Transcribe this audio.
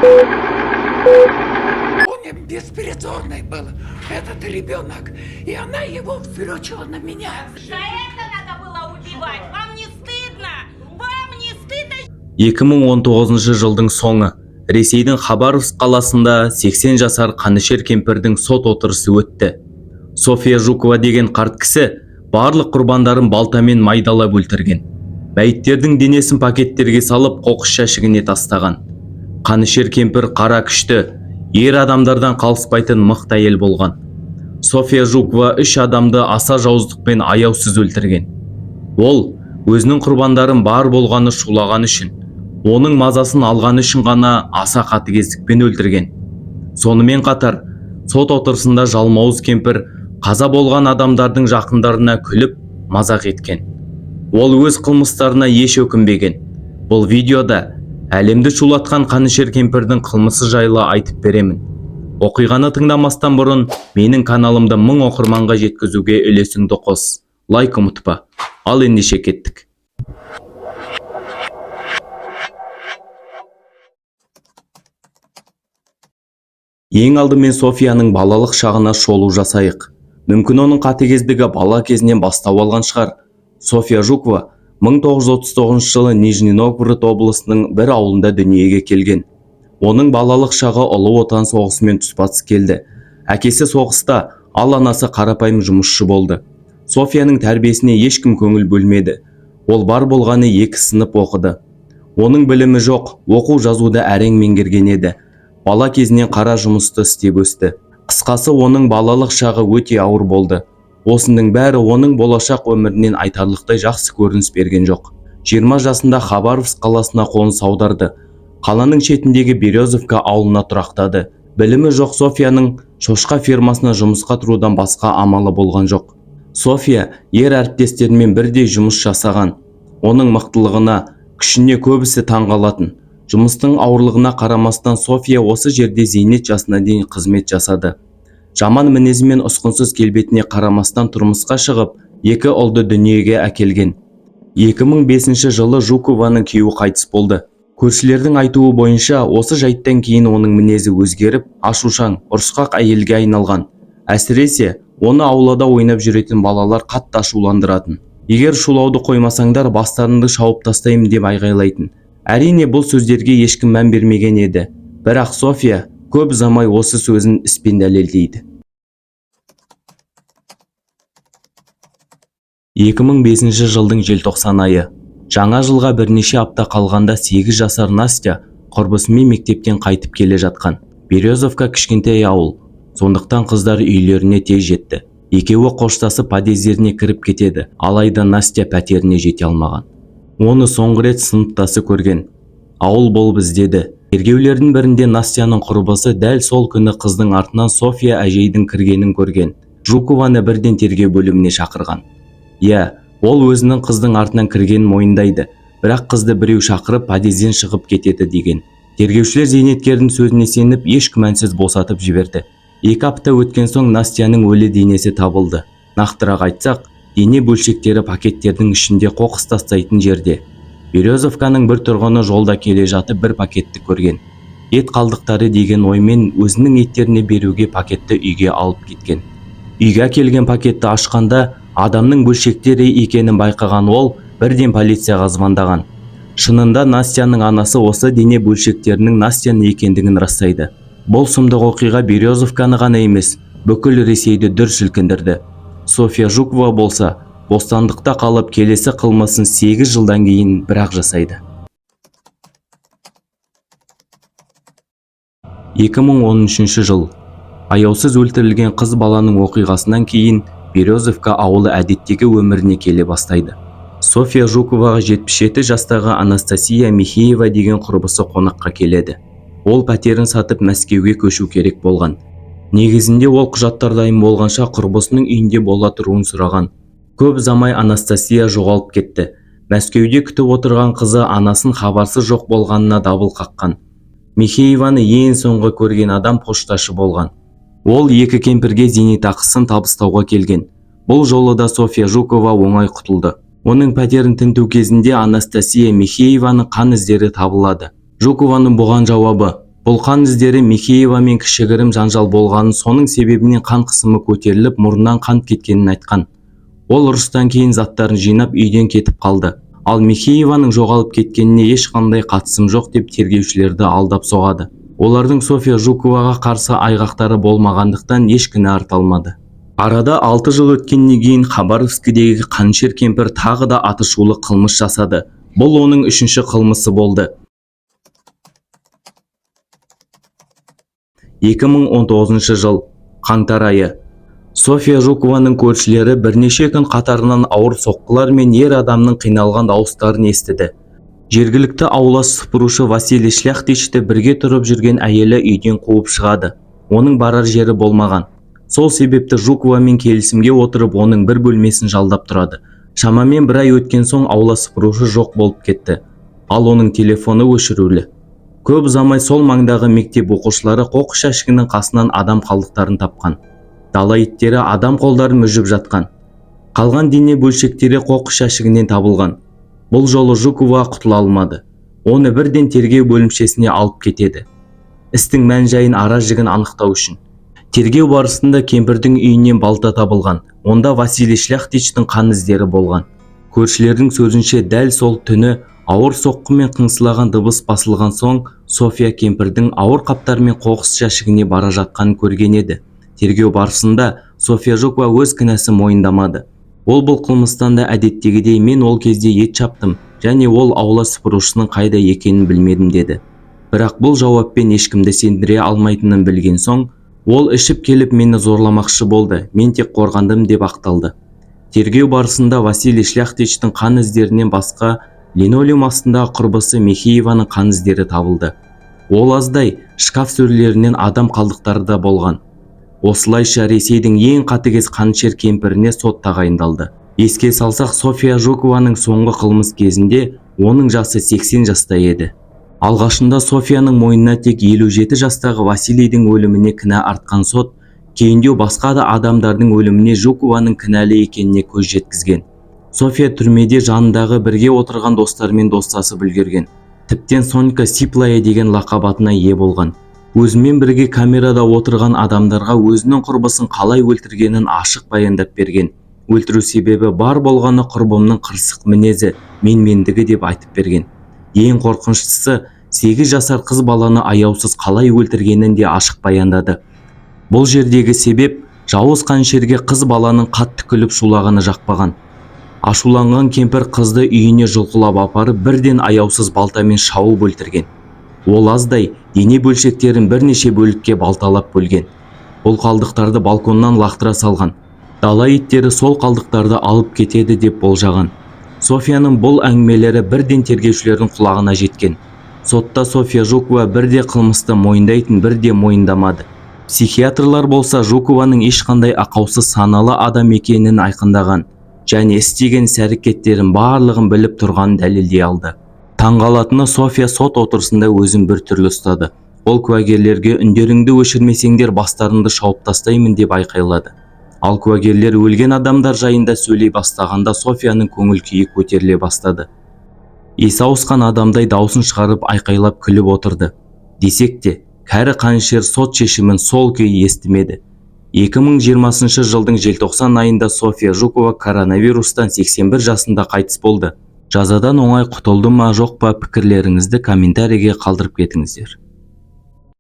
Он беспризорный был, этот ребенок. И она его вздрючила на меня. За это надо было убивать. Вам не стыдно? Вам не стыдно? 2019 жылдың соңы Ресейдің Хабаровск қаласында 80 жасар қанішер кемпірдің сот отырысы өтті. София Жукова деген қарт кісі барлық құрбандарын балтамен майдалап өлтірген. Мәйіттердің денесін пакеттерге салып қоқыс жәшігіне тастаған. Қанішер кемпір қара күшті, ер адамдардан қалыспайтын мықты әйел болған. София Жукова үш адамды аса жауыздықпен аяусыз өлтірген. Ол өзінің құрбандарын бар болғаны шулаған үшін, оның мазасын алғаны үшін ғана аса қатыгездікпен өлтірген. Сонымен қатар, сот отырысында жалмауыз кемпір қаза болған адамдардың жақындарына күліп, мазақ еткен. Ол өз қылмыстарына еш өкінбеген. Бұл видеода әлемді шулатқан қанішер кемпірдің қылмысы жайлы айтып беремін. Оқиғаны тыңдамастан бұрын менің каналымды 1000 оқырманға жеткізуге үлесіңді қос. Лайк ұмытпа. Ал ендеше кеттік. Ең алдымен Софияның балалық шағына шолу жасайық. Мүмкін оның қатыгездігі бала кезінен бастау алған шығар. София Жукова 1939 жылы Нижний Новгород облысының бір ауылында дүниеге келген. Оның балалық шағы Ұлы Отан соғысымен тұспа-тұс келді. Әкесі соғыста, ал анасы қарапайым жұмысшы болды. Софияның тәрбиесіне ешкім көңіл бөлмеді. Ол бар болғаны 2 сынып оқыды. Оның білімі жоқ, оқу жазуды әрең меңгерген еді. Бала кезінен қара жұмысты істеп өсті. Қысқасы, оның балалық шағы өте ауыр болды. Осының бәрі оның болашақ өмірінен айтарлықтай жақсы көрініс берген жоқ. 20 жасында Хабаровск қаласына қоныс аударды. Қаланың шетіндегі Березовка ауылына тұрақтады. Білімі жоқ Софияның шошқа фермасына жұмысқа тұрудан басқа амалы болған жоқ. София ер әріптестерімен бірдей жұмыс жасаған. Оның мықтылығына, күшіне көбісі таңғалатын. Жұмыстың ауырлығына қарамастан София осы жерде зейнет жасына дейін қызмет жасады. Жаман мінезі мен ұсқынсыз келбетіне қарамастан тұрмысқа шығып, 2 ұлды дүниеге әкелген. 2005 жылы Жукованың күйеуі қайтыс болды. Көршілердің айтуы бойынша, осы жайттан кейін оның мінезі өзгеріп, ашушаң, ұрысқақ әйелге айналған. Әсіресе, оны аулада ойнап жүретін балалар қатты ашуландыратын. Егер шулауды қоймасаңдар, бастарыңды шауып тастаймын деп айғайлайтын. Әрине, бұл сөздерге ешкім мән бермеген еді. Бірақ София көп ұзамай осы сөзін іспен дәлелдейді. 2005 жылдың желтоқсан айы. Жаңа жылға бірнеше апта қалғанда 8 жасар Настя құрбысымен мектептен қайтып келе жатқан. Березовка кішкентай ауыл, сондықтан қыздар үйлеріне тез жетті. Екеуі қоштасып подъездеріне кіріп кетеді, алайда Настя пәтеріне жете алмаған. Оны соңғы рет сыныптасы көрген. Ауыл болып іздеді. Тергеулердің бірінде Настяның құрбысы дәл сол күні қыздың артынан София әжейдің кіргенін көрген. Жукованы бірден тергеу бөліміне шақырған. Иә, ол өзінің қыздың артынан кіргенін мойындайды, бірақ қызды біреу шақырып подъезден шығып кетеді деген. Тергеушілер зейнеткердің сөзіне сеніп, еш күмәнсіз босатып жіберді. 2 апта өткен соң Настяның өлі денесі табылды. Нақтырақ айтсақ, дене бөлшектері пакеттердің ішінде қоқыс тастайтын жерде. Березовканың бір тұрғыны жолда келе жатып бір пакетті көрген. Ет қалдықтары деген оймен өзінің еттеріне беруге пакетті үйге алып кеткен. Үйге әкелген пакетті ашқанда адамның бөлшектері екенін байқаған ол бірден полицияға звондаған. Шынында Настяның анасы осы дене бөлшектерінің Настяның екендігін растайды. Бұл сұмдық оқиға Березовканы ғана емес, бүкіл Ресейді дүр сілкіндірді. София Жукова болса, бостандықта қалып келесі қылмысын 8 жылдан кейін бірақ жасайды. 2013 жыл. Аяусыз өлтірілген қыз баланың оқиғасынан кейін Березовка ауылы әдеттегі өміріне келе бастайды. София Жуковаға 77 жастағы Анастасия Михеева деген құрбысы қонаққа келеді. Ол пәтерін сатып Мәскеуге көшу керек болған. Негізінде ол құжаттар дайын болғанша құрбысының үйінде бола тұруын сұраған. Көп ұзамай Анастасия жоғалып кетті. Мәскеуде күтіп отырған қызы анасын хабарсыз жоқ болғанына дабыл қаққан. Михееваны ең соңғы көрген адам пошташы болған. Ол 2 кемпірге зейнетақысын табыстауға келген. Бұл жолы да София Жукова оңай құтылды. Оның пәтерін тінту кезінде Анастасия Михееваның қан іздері табылады. Жукованың бұған жауабы: Бұл қан іздері Михеевамен кішігірім жанжал болғанын, соның себебінен қан қысымы көтеріліп, мұрнынан қан кеткенін айтқан. Ол ұрыстан кейін заттарын жинап, үйден кетіп қалды. Ал Михееваның жоғалып кеткеніне ешқандай қатысым жоқ деп тергеушілерді алдап соғады. Олардың Софья Жуковаға қарсы айғақтары болмағандықтан, еш кінә арта алмады. Арада 6 жыл өткеннен кейін Хабаровскідегі қанішер кемпір тағы да атышулы қылмыс жасады. Бұл оның үшінші қылмысы болды. 2019 жыл, қаңтар айы. Софья Жукованың көршілері бірнеше күн қатарынан ауыр соққылар мен ер адамның қиналған дауыстарын естіді. Жергілікті аула сыпырушы Василий Шляхтичті бірге тұрып жүрген әйелі үйден қуып шығады. Оның барар жері болмаған. Сол себепті Жуковамен келісімге отырып, оның бір бөлмесін жалдап тұрады. Шамамен бір ай өткен соң аула сыпырушы жоқ болып кетті, ал оның телефоны өшірулі. Көп ұзамай сол маңдағы мектеп оқушылары қоқыс жәшігінің қасынан адам қалдықтарын тапқан. Дала иттері адам қолдарын мүжіп жатқан. Қалған дене бөлшектері қоқыс жәшігінен табылған. Бұл жолы Жукова құтыла алмады. Оны бірден тергеу бөлімшесіне алып кетеді, істің мән жайын, ара жігін анықтау үшін. Тергеу барысында кемпірдің үйінен балта табылған. Онда Василий Шляхтичтің қан іздері болған. Көршілердің сөзінше, дәл сол түні ауыр соққы мен қыңсылаған дыбыс басылған соң, Софья кемпірдің ауыр қаптармен қоқыс жәшігіне бара жатқанын көрген еді. Тергеу барысында Софья Жукова өз кінәсін мойындамады. Ол бұл қылмыстан да әдеттегідей «мен ол кезде ет шаптым және ол аула сыпырушының қайда екенін білмедім» деді. Бірақ бұл жауаппен ешкімді сендіре алмайтынын білген соң, ол «ішіп келіп мені зорламақшы болды, мен тек қорғандым» деп ақталды. Тергеу барысында Василий Шляхтичтің қан іздерінен басқа линолеум астындағы құрбысы Михееваның қан іздері табылды. Ол аздай, шкаф сөрелерінен адам қалдықтары да болған. Осылайша, Ресейдің ең қатыгез қанішер кемпіріне сот тағайындалды. Еске салсақ, Софья Жукованың соңғы қылмыс кезінде оның жасы 80 жаста еді. Алғашында Софияның мойнына тек 57 жастағы Василийдің өліміне кінә артқан сот кейіндеу басқа да адамдардың өліміне Жукованың кінәлі екеніне көз жеткізген. София түрмеде жанындағы бірге отырған достарымен достасып үлгерген. Тіптен Сонька Сиплая деген лақап атына ие болған. Өзімен бірге камерада отырған адамдарға өзінің құрбысын қалай өлтіргенін ашық баяндап берген. Өлтіру себебі бар болғаны құрбымның қырсық мінезі, менмендігі деп айтып берген. Ең қорқыныштысы, 8 жасар қыз баланы аяусыз қалай өлтіргенін де ашық баяндады. Бұл жердегі себеп: жауыз қанішерге қыз баланың қатты күліп шулағаны жақпаған. Ашуланған кемпір қызды үйіне жұлқылап апарып, бірден аяусыз балтамен шауып өлтірген. Ол аздай, дене бөлшектерін бірнеше бөлікке балталап бөлген. Бұл қалдықтарды балконнан лақтыра салған. Дала иттері сол қалдықтарды алып кетеді деп болжаған. Софияның бұл әңгімелері бірден тергеушілердің құлағына жеткен. Сотта София Жукова бірде қылмысты мойындайтын, бірде мойындамады. Психиатрлар болса, Жукованың ешқандай ақаусыз саналы адам екенін айқындаған және істеген іс әрекеттерін барлығын біліп тұрғанын дәлелдей алды. Таңғалатыны, София сот отырысында өзін біртүрлі ұстады. Ол куәгерлерге «үндеріңді өшірмесеңдер, бастарыңды шауып тастаймын» деп айқайлады. Ал куәгерлер өлген адамдар жайында сөйлей бастағанда, Софияның көңіл күйі көтеріле бастады. Есі ауысқан адамдай даусын шығарып айқайлап күліп отырды. Десек те, кәрі қанішер сот шешімін сол күйі естімеді. 2020 жылдың желтоқсан айында София Жукова коронавирустан 81 жасында қайтыс болды. Жазадан оңай құтылды ма, жоқ па? Пікірлеріңізді комментарийге қалдырып кетіңіздер.